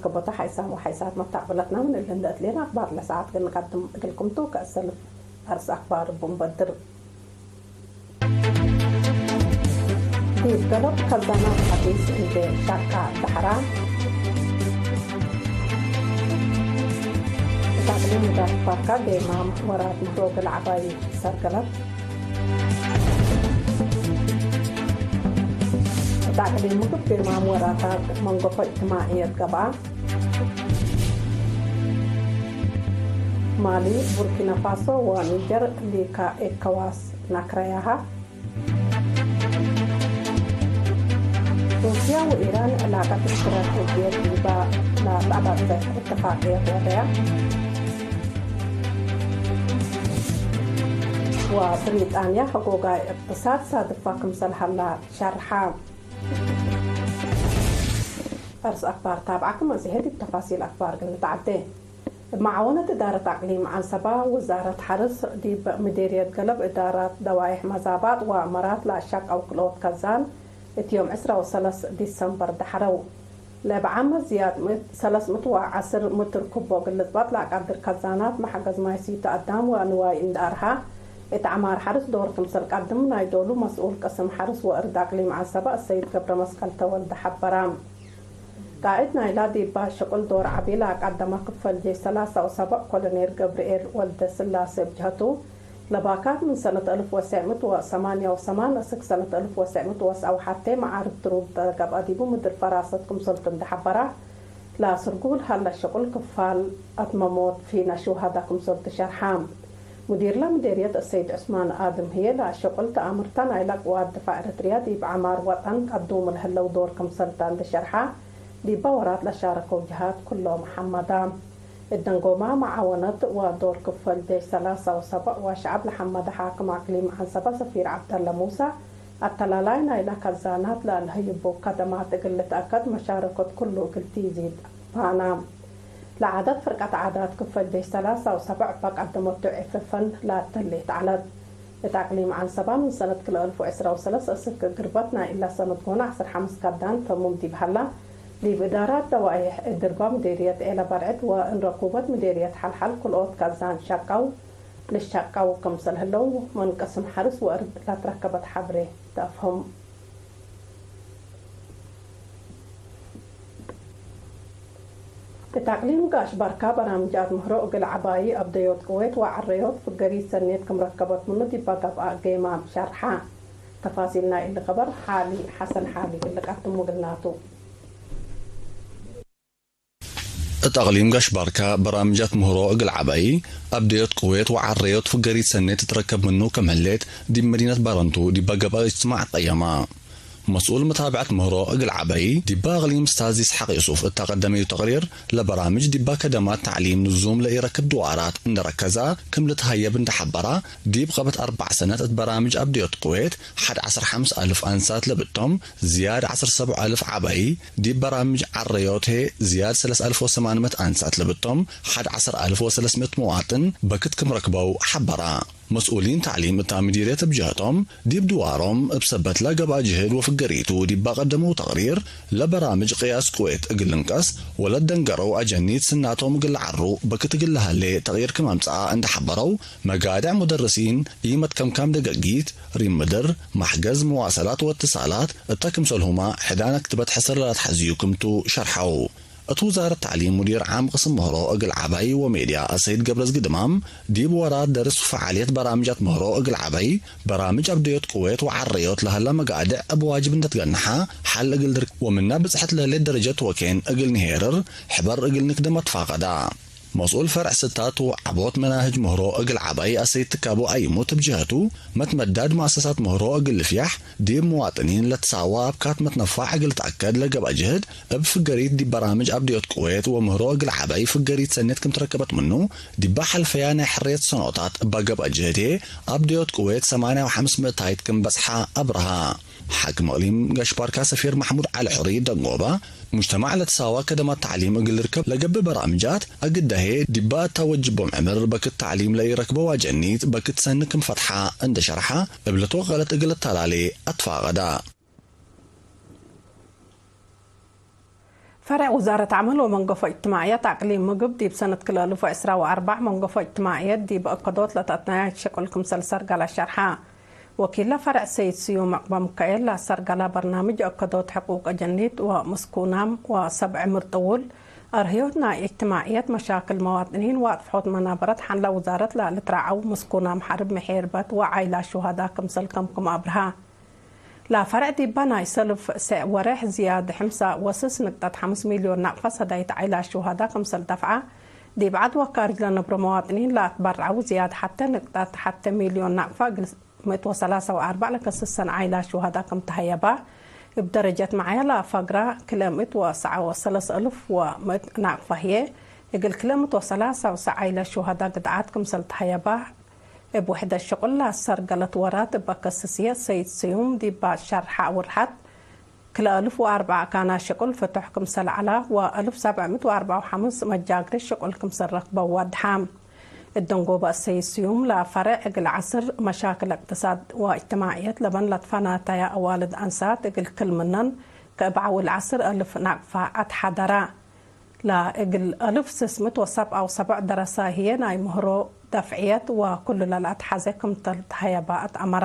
ከቦታ ሓይሳም ወሓይሳት መታቕብለትና ምን እልን ደእትሌና ኣኽባር ለሰዓት ግን ንቀድም እግልኩምቱ ከእሰልፍ ኣርስ ኣኽባር ቡንበድር ዲብ ገሎብ ከዛና ሓዲስ እንደ ሻካ ዳሕራ እታ ቅሊም ዳርፋካ ዴማም ወራት ምሕሮ ግልዓባይ ሰርገላት እታ ቅሊም ምግብ ዴማም ወራታት መንጎፎ እጅትማዕየት ገብኣ ማሊ፣ ቡርኪና ፋሶ ወኒጀር ሊካ ኤኮዋስ ናክረያሃ። ሩስያ ወኢራን ዕላቀት ስትራቴጂየት ዲባ ላተዓባጥበት እትፋቅየት ወደያ። ወብሪጣንያ ሕጎጋይ እቅትሳድ ሳድፋ ክምሰል ሃላ ሸርሓ። ኣርስ ኣኽባር ታብዓኩም መጽሔት ተፋሲል ኣኽባር ግን ንተዓደ። እብ መዓወነት እዳረት ኣቅሊም ዓንሰባ፣ ውዛረት ሓርስ፣ ዲብ ምዴርየት ገለብ እዳራት ደዋይሕ መዛባጥ ወመራት ለኣሻቃው ክልኦት ከዛን፣ እትዮም ዕስራ ወሰለስ ዲሰምበር ዳሕረው። ለብ ዓመት ዝያድ ምእት፣ ሰለስ ምእት ወዓስር ምትር ኩቦ ግልጽባጥ ለኣቃድር ከዛናት መሓገዝ ማይ ሲተ ኣዳም ወንዋይ እንዳኣርሃ፣ እት ዓማር ሓርስ ዶር ክምሰል ቀድም ናይ ዶሉ መስኡል ቅስም ሓርስ ወእርድ ኣቅሊም ዓንሰባ እሰይድ ገብረ መስቀል ተወልደ ሓበራ። ቃእድ ናይላ ዲባ ሽቕል ዶር ዓቢላ ቀደማ ክፈል ጀይ ሰላሳ ወሰበዕ ኮሎኔል ገብርኤል ወልደ ስላሴ ብጅሀቱ፣ ለባካት ምን ሰነት እልፍ ወሰዕ ምእት ወሰማንያ ወሰማን እስክ ሰነት እልፍ ወሰዕ ምእት ወሰዕ ወሓቴ መዓርብ ትሩብ ጠለቀብ ኣዲቡ ምድር ፈራሰት ክምሰልቱ እንደሓበራ፣ ላስርጉል ሃላ ሽቕል ክፋል ኣትመሞት ፊና ሽውሃዳ ክምሰልቱ ሸርሓ። ሙዲርላ ምዴርየት እሰይድ ዑስማን ኣድም ህዬ ለኣሸቁል ተኣምርታ ናይላ ቅዋት ድፋዕ ኤረትርያ ዲብ ዓማር ወጠን ቀዱሙ ለህለው ዶር ክምሰልታ እንደ ሸርሓ፣ ዲባ ወራት ለሻረከው ጀሃት ኩሎም ሐመዳ። እደንጎማ መዓወነት ወዶር ክፈል ጀሽ ሰላሳ ወሰበዕ ወሸዓብ ለሐመደ ሓክም ኣቅሊም ዐንሰባ ሰፊር ዐብደለ ሙሳ፣ ኣተላላይ ናይላ ከዛናት ለእልሀይቡ ከደማት እግል ልትአከድ መሻረከት ኩሉ እግል ቲዚድ ፋና። ለዓዳት ፍርቀት ዓዳት ክፈል ጀሽ ሰላሳ ወሰበዕ እባ ቀደመቱ ዕፍፈን ለአተሌት ዐለት። እት አቅሊም ዐንሰባ ምን ሰነት ክልኤ እልፍ ወዕስራ ወሰለስ እስክ ግርበት ናይ እላ ሰነት ጎነ ዐስር ሐምስ ከዳን ተሙም ዲብ ሀላ፣ ዲብ እዳራት ደዋይሕ እድርባ ምዴርየት ዔለ በርዕድ ወእንረኩበት ምዴርየት ሐልሐል ክልኦት ከዛን ሸቃው ልሸቃው ክምሰል ህለው ምን ቅስም ሐርስ ወእርድ ለትረከበት ሐብሬ ተአፍህም። እት አቅሊም ጋሽ ባርካ በራምጃት ምህሮ እግል ዐባዪ አብደዮት ቅዌት ወዐረዮት ፍገሪት ሰኔት ክም ረከበት ምኑ ዲባ ገብአ ጌማም ሸርሐ። ተፋሲል ናይ እሊ ከበር ሓሊ ሐሰን ሓሊ እሊ ቀድሙ እግልናቱ። እት አቅሊም ጋሽ ባርካ በራምጃት ምህሮ እግል ዐባዪ አብደዮት ቅዌት ወዐረዮት ፍገሪት ሰኔት ትረከብ ምኑ ከም ህሌት ዲብ መዲነት ባረንቱ ዲባ ገብአ እጅትማዕ ቀየማ። መስኡል መታብዐት ምህሮ እግል ዐበዪ ዲባ እቅሊም ስታዝ ይስሐቅ ዩሱፍ እታ ቀደመዩ ተቅሪር፣ ለበራምጅ ዲባ ከደማት ተዕሊም ንዙም ለኢረክብ ድዋራት እንደ ረከዛ ክም ልትሀየብ እንደ ሐበራ፣ ዲብ ቀበት አርባዕ ሰነት እት በራምጅ አብድዮት ቅዌት ሐድ ዐስር ሐምስ አልፍ አንሳት ለብቶም ዝያድ ዐስር ሰብዑ አልፍ ዐበዪ፣ ዲብ በራምጅ ዐረዮት ሄ ዝያድ ሰለስ አልፍ ወሰማን ምእት አንሳት ለብቶም ሐድ ዐስር አልፍ ወሰለስ ምእት መዋጥን በክት ክም ረክበው ሐበራ። መስኡሊን ተዕሊም እታ ምዲርየት እብ ጀህቶም፣ ዲብ ድዋሮም፣ እብ ሰበትላ ገብአ ጅህድ ወፍገሪቱ ዲባ ቀደመው ተቅሪር፣ ለበራምጅ ቅያስ ቅዌት እግል ልንቀስ ወለደንገረው አጀኒት ስናቶም እግል ለዐሩ በክት እግል ለሀሌ ተቅይር ክም አምጽአ እንደ ሐበረው፣ መጋድዕ ሙደርሲን፣ ኢመትከምካም ደገጊት፣ ሪም ምድር፣ ማሕገዝ መዋሰላት ወእትሳላት፣ እተ ክምሰልሁማ ሕዳን አክትበት ሕሰር ለላትሐዝዩ ክምቱ ሸርሐው። እት ውዛረት ተዕሊም ሙዲር ዓም ቅስም ምህሮ እግል ዐባዪ ወሜድያ አሰይድ ገብረዝጊ ድማም፣ ዲብ ወራት ደርስ ፈዓልየት በራምጃት ምህሮ እግል ዐባዪ፣ በራምጅ አብደዮት ቅዌት ወዐረዮት ለሀላ መጋድዕ እብ ዋጅብ እንደ ትገንሐ፣ ሐል እግል ድርክ ወምና ብጽሐት ለህሌት ደረጀት ወኬን እግል ንሄርር፣ ሕበር እግል ንክደም አትፋቀዳ። መስኡል ፈርዕ ስታት ወዐቦት መናህጅ ምህሮ እግል ዐባዪ አሰይድ ትካቦ አይሙት እብ ጀህቱ፣ መትመዳድ መአሰሳት ምህሮ እግል ልፍያሕ፣ ዲብ መዋጥኒን ለትሳዋ አብካት መትነፋዕ እግል ልትአከድ ለገብአ ጅህድ፣ እብ ፍገሪት ዲብ በራምጅ አብድዮት ቅዌት ወምህሮ እግል ዐባዪ ፍገሪት ሰኔት ክም ትረከበት ምኑ፣ ዲባ ሐልፈያ ናይ ሕርየት ሰኖታት እባ ገብአ ጅህድ ህዬ፣ አብድዮት ቅዌት ሰማንያ ወሐምስ ምእታይት ክም በጽሐ አብርሃ። ሓክም እቅሊም ጋሽ ባርካ ሰፊር ማሕሙድ ዐሊ ሑሪ ደንጎባ፣ ሙጅተማዕ ለትሳዋ ከደማት ተዕሊም እግል ልርከብ ለገብእ በራምጃት፣ አግዳሄ ዲባ እታ ወጅቦም ዕምር በክት ተዕሊም ለኢረክበው አጀኒት በክት ሰኒ ክም ፈትሓ እንደ ሸርሓ፣ እብ ለትወቀለት እግል ልታላሌ አትፋቀዳ። ፈረዕ ውዛረት ዓመል ወመንገፎ እጅትማዕየት ኣቅሊም ምግብ ዲብ ሰነት ክልተ እልፍ ወዕስራ ወኣርባዕ መንገፎ እጅትማዕየት ዲብ እከዶት ለተአትናያት ሸቁል ክምሰል ሰርጋላ ሸርሓ። ወኪላ ፈረዕ ሰይድ ስዩም ዕቅባ ምካኤል ላሰርጋላ በርናምጅ እከዶት ሕቁቅ ጀኒት ወምስኩናም ወሰብ ዕምር ጥውል፣ እርህዮት ናይ እጅትማዕየት መሻክል መዋጥኒን ወአጥፍሖት መናበረት ሓንላ ውዛረት ላልትራዓው ምስኩናም ሓርብ ምሔርበት ወዓይላ ሹሃዳ ክምሰል ከምኩም ኣብርሃ። ላፈረዕ ዲባ ናይ ሰልፍ ሰዕ ወረሕ ዝያድ ሕምሳ ወስስ ንቅጠት ሓምስ ሚልዮን ናቅፋ ሰዳይት ዓይላ ሹሃዳ ክምሰል ደፍዓ፣ ዲብ ዓድ ወካርጅ ለነብሮ መዋጥኒን ላትበርዓው ዝያድ ሓተ ንቅጠት ሓተ ሚልዮን ናቅፋ እግል ምእት ወሰላሳ ወኣርባዕ ለከስሰን ዓይላ ሹሃዳ ክም ተሀየባ፣ እብ ደረጀት መዓያ ላፈግራ ክለ ምእት ወሰዓ ወሰለስ እልፍ ወምእት ናቅፋ ህየ፣ እግል ክለ ምእት ወሰላሳ ወሰዓ ዓይላ ሹሃዳ ግድዓት ክምሰል ተሀየባ፣ እብ ውሕደት ሽቁል ላሰርገለት ወራት እበ ከስስየ ሰይድ ስዩም ዲባ ሸርሓ ውርሓት ክልተ እልፍ ወኣርባዓ ካና ሽቁል ፍቱሕ ክምሰል ዐላ ወእልፍ ሰብዕ ምእት ወኣርባዓ ወሓምስ መጃግሪ ሽቁል ክምሰል ረክበ ዋድሓ። እደንጎበ ሰይድ ስዩም ላፈረዕ እግል ዐስር መሻክል እቅትሳድ ወእጅትማዕየት ለበን ለትፈናተያ አዋልድ አንሳት እግል ክል ምነን ከእብ ዐውል ዐስር እልፍ ናቅፋ አትሓደራ። ላእግል እልፍ ስስ ምእት ወሰብዓ ወሰብዕ ደረሳ ህዬ ናይ ምህሮ ደፍዕየት ወኩሉ ለልአትሐዜ ክምተል ተሀየባ እት አመራ።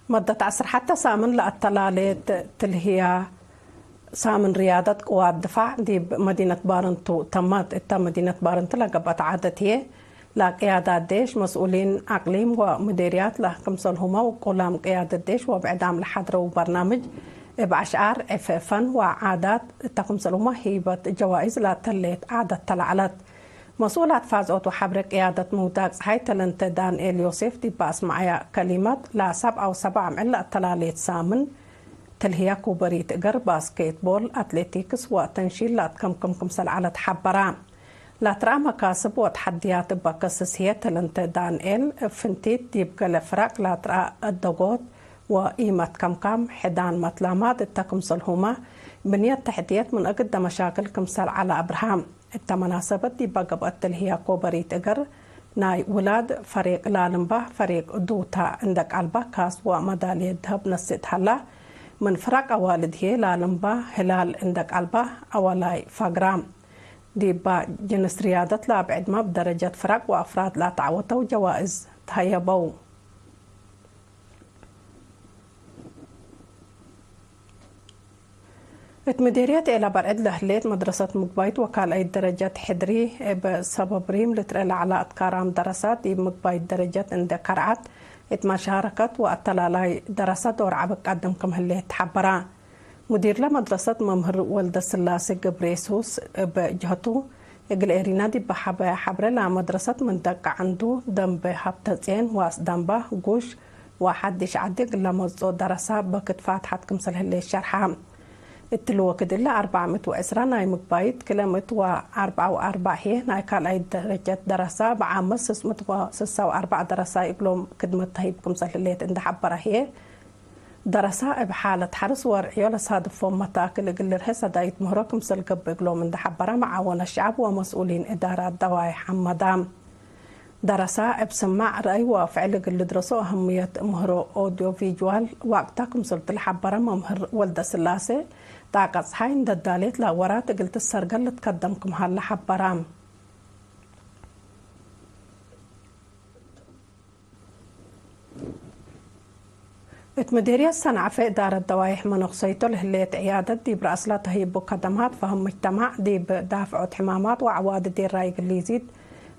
መደት ዐስር ሐተ ሳምን ለአተላሌት ትልህያ ሳምን ርያደት ቅዋት ድፋዕ ዲብ መዲነት ባረንቱ ተመት። እተ መዲነት ባረንቱ ለገብአት ዓደት ህዬ፣ ላቅያዳት ዴሽ፣ መስኡሊን አቅሊም ወምዴርያት ለክምሰልሁመ ውቁላም ቅያደት ዴሽ ወብዕዳም ለሐድረው በርናምጅ እብ አሽዓር፣ ዕፍ፣ ፈን ወዓዳት እተ ክምሰልሁመ ሂበት ጀዋኢዝ ላተሌት ዓደት ተለዐለት። መስኡል አትፋዝኦት ወሐብረ ቅያደት ምውዳቅ ጸሓይ ተለንተ ዳንኤል ዮሴፍ ዲብ አስመዓያ ከሊመት፣ ለሰብዓ ወሰብዓ ምዕል ለአተላሌት ሳምን፣ ትልህያ ኩበሪት እገር፣ ባስኬትቦል፣ አትሌቲክስ ወተንሺል ላትከምክም ክምሰል ዐለት ሐበራ። ላትረአ መካስብ ወተሐድያት እበ ከስስ ህዬ ተለንተ ዳንኤል፣ እብ ፍንቲት ዲብ ገሌ ፍረቅ ላትረአ እደጎት ወኢመትከምካም፣ ሕዳን መትላማት እተ ክምሰልሁመ፣ ብንየት ተሕድየት ምን እግደ መሻክል ክምሰል ዐለ አብርሃም። እተ መናሰበት ዲባ ገብአት ትልህያ ኮበሪት እገር ናይ ውላድ ፈሪቅ ላልምባ ፈሪቅ ዱታ እንደ ቃልባ ካስ ወመዳልየት ደሀብ ነስእት ሀላ። ምን ፍራቅ አዋልድ ህዬ ላልምባ ህላል እንደ ቃልባ አዋላይ ፋግራ። ዲባ ጅንስ ርያደት ለአብ ዕድመ ብደረጀት ፍራቅ ወአፍራድ ላተዓወተው ጀዋእዝ ተሀየበው። እት ምዴርየት ኤላ በርዕድ ለህሌት መድረሰት ምግባይት ወካልአይት ደረጀት ሕድሪ እብ ሰበብ ሪም ልትርኤ ለዐላ እትካራም ደረሳት ዲብ ምግባይት ደረጀት እንዴ ከርዐት እት መሻረከት ወአተላላይ ደረሳ ዶር ዐቢ ቀድም ክም ህሌት ተሐበራ። ሙዲርለ መድረሰት መምህር ወልደስላሴ ገብረየሱስ እብ ጀህቱ፣ እግል ኤሪና ዲብ ሐበያ ሐብረ ለመድረሰት ምን ደቀ ዐንዱ ደንበ ሀብተጼን ወአስዳምባ ጉሽ ወሐዲሽ ዐዲ እግል ለመጽኦ ደረሳ በክድ ፋትሐት ክምሰል ህሌት ሸርሐ። እትሊ ወክድ እለ አርበዕ ምእት ወዕስራ ናይ ምግባይት፣ ክለ ምእት ወአርበዕ ወአርበዕ ህዬ ናይ ካልኣይት ደረጀት ደረሳ፣ ብዓመት ስስ ምእት ወስሳ ወአርበዕ ደረሳ እግሎም ክድመት ተሂብ ክምሰል ህሌት እንደ ሐበረ ህዬ፣ ደረሳ እብ ሓለት ሐርስ ወርዕዮ ለሳድፎም መታክል እግል ልርሄ ሰዳይት ምህሮ ክምሰል ገብእ እግሎም እንደ ሐበረ መዓወነ ሸዐብ ወመስኡሊን እዳራት ደዋይ ሐመዳ። ደረሳ እብ ስማዕ፣ ረአይ ወፍዕል እግል ልድረሶ አህምየት ምህሮ ኦድዮ ቪጅዋል ዋቅታ ክምሰል ትልሐበረ መምህር ወልደስላሴ፣ ጣቀ ጸሓይ እንደ ዳሌት ለወራት እግል ትሰርገል ልትከደም ክም ሀለ ሐበራ። እት ምዴርየት ሰንዓፈ እዳረት ደዋይሕ መነኩሰይቶ ለህሌት ዕያደት ዲብ ረአስላ ተህይቡ ከደማት ፈህም ሙጅተማዕ ዲብ ዳፍዖት ሕማማት ወዐዋዲ ዴራይ እግል ሊዚድ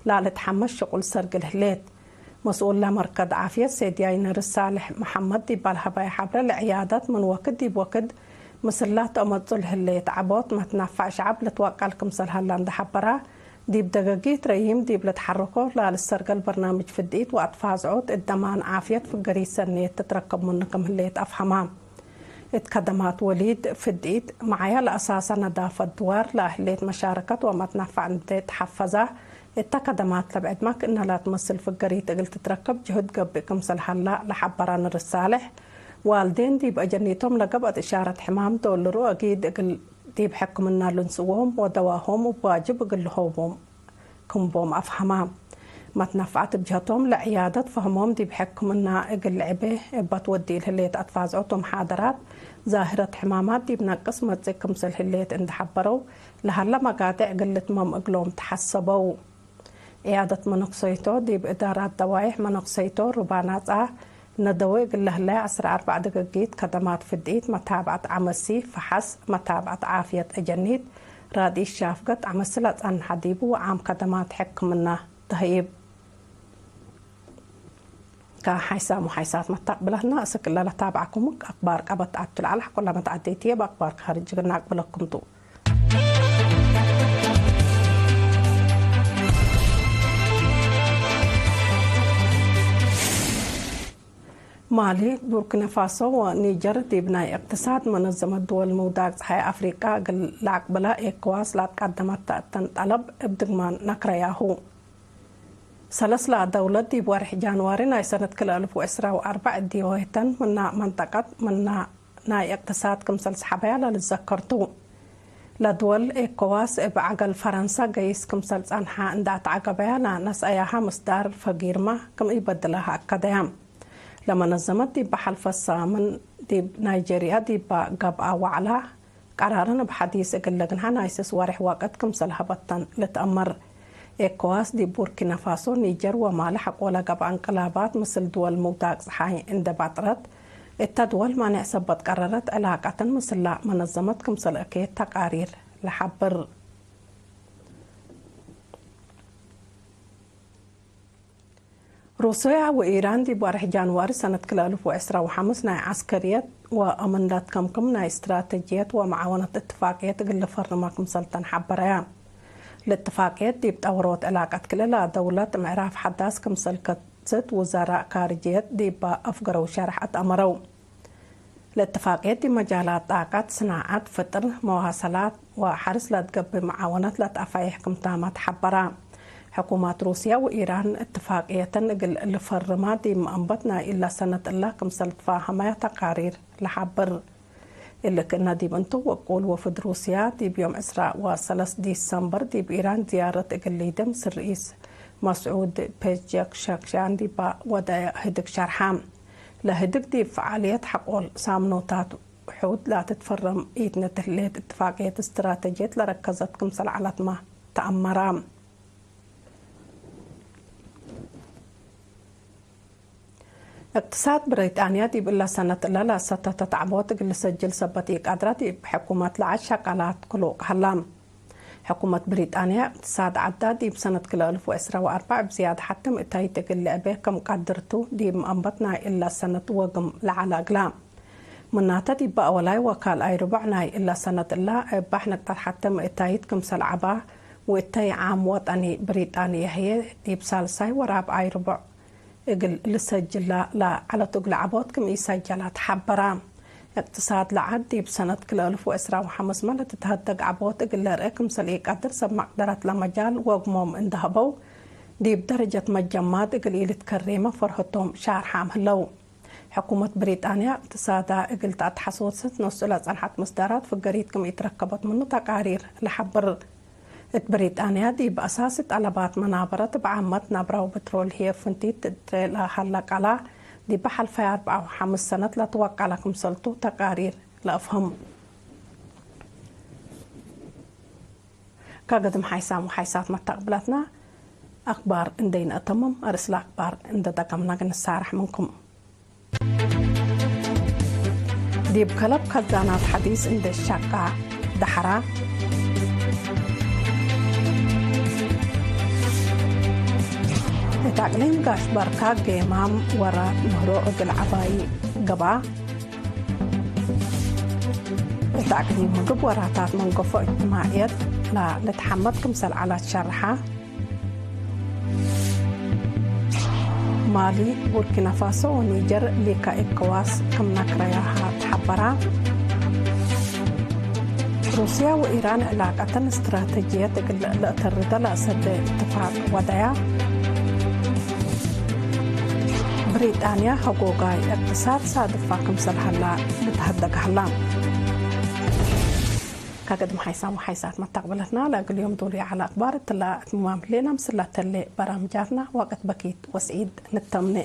ላልትሐመስ ሽቁል ሰርግል ህሌት። መስኡል ለመርከዝ ዓፍየት ሴድያይ ነርስ ሳልሕ መሐመድ ዲብ አልሀባይ ሐብረ ለዕያደት ምን ወክድ ዲብ ወክድ ምስላ ተአመጹ ለህሌት ዐቦት መትናፋዕ ሸዐብ ልትወቀል ክምሰል ሀላ እንደ ሐበራ፣ ዲብ ደገጊት ረዪም ዲብ ለትሐረኮ ላልሰርገል በርናምጅ ፍድኢት ወአትፋዝዖት እት ደማን ዓፍየት ፍገሪት ሰኔት ትትረከብ ምኑ ክም ህሌት አፍሀማ። እት ከደማት ወሊድ ፍድኢት መዓያ ለአሳሳ ነዳፈት ድዋር ለአህሌት መሻረከት ወመትናፋዕ እንዴ ተሐፈዛ፣ እተ ከደማት ለብዕድመ ክእነ ላትመስል ፍገሪት እግል ትትረከብ ጅሁድ ገብእ ክምሰል ሀላ ለሐበራ ንርስ ሳልሕ፣ ዋልዴን ዲብ አጀኒቶም ለገብአት እሻረት ሕማም ዶልሩ አጊድ እግል ዲብ ሕክምና ልንስዎም ወደዋሆም እብ ዋጅብ እግል ልሆቦም ክም ቦም አፍሀማ። መትነፍዓት ብጀቶም ለዕያደት ፈህሞም ዲብ ሕክምና እግል ልዕቤ እበት ወዲ ልህሌት ኣትፋዝዖቶም ሓደራት ዛህረት ሕማማት ዲብ ነቅስ መጽእ ክምስል ህሌት እንድሓበረው ለሃላ መጋድዕ ግልትመም እግሎም ተሓሰበው። ዕያደት መነኩሰይቶ ዲብ እዳራት ደዋይሕ መነኩሰይቶ ሩባ ናጻ ነደወ እግል ለህላይ ዓሰርተ ኣርባዕ ድግጊት ከደማት ፍድኢት መታብዓት ዓመሲ ፈሓስ መታብዓት ዓፍየት እጀኒት ራድኢት ሻፍገት ዓመሲ ለጸንሓ ዲቡ ወዓም ከደማት ሕክምና ተህይብ። ካብ ሓይሳም ወሓይሳት መታቅብላትና እስክለ ለታብዓኩም ኣክባር ቀበት ኣቱ ለዓላ ኮላ መትዓደይትየ ብኣክባር ካርጅ ግና ኣቅብለኩም ቱ። ማሊ፣ ቡርኪናፋሶ ወኒጀር ዲብ ናይ እቅትሳድ መነዘመት ድወል ምውዳቅ ፀሓይ ኣፍሪቃ እግል ለዓቅብላ ኤኮዋስ ላትቃደመታ እተን ጠለብ እብ ድግማን ነክረያሁ። ሰለስላ ደውለት ዲብ ወርሒ ጃንዋሪ ናይ ሰነት ክልተ ኣልፍ ወዕስራ ወኣርባዕ እዲወህተን ምና መንጠቀት ምና ናይ እቅትሳድ ክምሰል ሰሓበያ ለልዘከርቱ። ለድወል ኤኮዋስ እብ ዓገል ፈረንሳ ገይስ ክምሰል ጸንሓ እንዳ ተዓገበያ ለነስአያሃ ምስዳር ፈጊርማ ክም ኢበድላሃ ኣከደያ። ለመነዘመት ዲብ በሓልፈ ሳምን ዲብ ናይጀርያ ዲባ ገብኣ ዋዕላ ቀራርን እብ ሓዲስ እግል ለግንሓ ናይ ስስ ወርሕ ወቅት ክምሰል ሀበተን ልትአመር። ኤኮዋስ ዲብ ቡርኪና ፋሶ፣ ኒጀር ወማሊ ሐቆ ለገብአ እንቅላባት ምስል ድወል ምውዳቅ ጸሓይ እንዴ ባጥረት፣ እተ ድወል ማንዕ ሰበት ቀረረት ዕላቀተን ምስላ መነዘመት ክምሰል እኬት ተቃሪር ለሐብር። ሩስያ ወኢራን ዲብ ወርሕ ጃንዋሪ ሰነት ክልተ ኣልፍ ወዕስራ ወሓምስ ናይ ዐስከርየት ወአመንዳት ከምክም ናይ እስትራተጅየት ወመዓወነት እትፋቅየት እግል ልፈርማ ክምሰልተን ሐበረያ። ለእትፋቅየት ዲብ ጠውሮት ዕላቀት ክልላ ደውለት ምዕራፍ ሐዳስ ክምሰል ከትት ውዘራእ ካርጅየት ዲባ አፍገረው ሸርሕ አትአመረው። ለእትፋቅየት ዲብ መጃላት ጣቀት፣ ስናዓት፣ ፍጥር፣ መዋሰላት ወሐርስ ለትገብእ መዓወነት ለትአፋይሕ ክምታማ ተሐበራ። ሕኩማት ሩስያ ወኢራን እትፋቅየተን እግል ልፈርማ ዲብ መአንበት ናይ እላ ሰነት እላ ክምሰል ትፋሀመያ ተቃሪር ለሐብር። እሊ ክእነ ዲብ እንቱ ወቁል ወፍድ ሩስያ ዲብ ዮም ዕስራ ወሰለስ ዲሰምበር ዲብ ኢራን ዝያረት እግል ሊደ ምስ ርኢስ መስዑድ ፔጀክሸክሻን ዲባ ወደያ ህድግ ሸርሓ። ለህድግ ዲብ ፈዓልየት ሐቆል ሳምኖታት ውሑድ ላትትፈረም ኢትነ ትህሌት እትፋቅየት እስትራተጅየት ለረከዘት ክምሰል ዐለትማ ተአመራ። እቅትሳድ ብሪጣንያ ዲብ እላ ሰነት እላ ለአሰተተት ዐቦት እግል ልሰጅል ሰበት ኢቀድራ ዲብ ሕኩመት ለዐል ሸቃላት ክሉቅ ሀላ። ሕኩመት ብሪጣንያ እቅትሳድ ዐዳ ዲብ ሰነት ክልተ አልፍ ወዕስራ ወአርባዕ ብዝያድ ሐተ ምእታይት እግል ልዕቤ ከም ቀድርቱ ዲብ መአንበት ናይ እላ ሰነት ወግም ለዐለ እግላ። ምናተ ዲብ አወላይ ወካልኣይ ርቡዕ ናይ እላ ሰነት እላ እባሕ ነቅጠት ሐተ ምእታይት ክምሰል ዐባ ወእተይ ዓም ወጠኒ ብሪጣንያ ህዬ ዲብ ሳልሳይ ወራብዓይ ርቡዕ እግል ልሰጅላ ለዐለቱ እግል ዐቦት ክም ኢሰጀላ ተሐበራ። እቅትሳድ ለዐድ ዲብ ሰነት ክልተ አልፍ ወዕስራ ወሐምስ መ ለትትሀደግ ዐቦት እግል ለርአ ክምሰል ኢቀድር ሰብ መቅደረት ለመጃል ወግሞም እንደ ሀበው ዲብ ደረጀት መጀማት እግል ኢልትከሬመ ፈርሀቶም ሻርሓም ህለው። ሕኩመት ብሪጣንያ እቅትሳዳ እግል ተአትሐሶስት ኖሱ ለጸንሐት ምስዳራት ፍገሪት ክም ኢትረከበት ምኑ ተቃሪር ለሐብር። እት ብሪጣንያ ዲብ አሳሲ ጠለባት መናበረት እብ ዓመት ናብራው ብትሮል ህዬ ፍንቲት ትትሬ ለሀለ ቃላ ዲብ ሐልፈይ አርብዓ ወሐምስ ሰነት ለትወቀለ ክምሰልቱ ተቃሪር ለአፍህም። ከገድም ሓይሳም ወሓይሳት መታቅብላትና ኣክባር እንደይነእተምም ኣርእስለ ኣክባር እንደጠቀምና ግንሳራሕ ምንኩም። ዲብ ከለብ ከዛናት ሓዲስ እንደ ሻቃ ዳሕራ እት ኣቅሊም ጋሽ ባርካ ጌማም ወራት ምህሮ እግል ዓባይ ገባ። እት ኣቅሊም ምግብ ወራታት መንገፎ እጅትማዕየት ላ ልትሓመድ ክምሰል ዓላት ሸርሓ። ማሊ፣ ቡርኪና ፋሶ ወኒጀር ሊካ ኤኮዋስ ክም ነክረያሃ ተሓበራ። ሩስያ ወኢራን ዕላቀተን እስትራተጅየት እግል ለእተርደ ለእሰደ እትፋቅ ወደያ። ብሪጣንያ ሀጎጋይ እቅትሳድ ሳድፋ ክምሰል ሀላ ልትሀደግ ሀላ። ካገድም ሓይሳም ሓይሳት መታቅብለትና ለግልዮም ዱልያ ዓላ ኣክባር ትላ እትምማም ሌና ምስላ ተሌ በራምጃርና ወቅት በኪት ወስዒድ ንተምነ።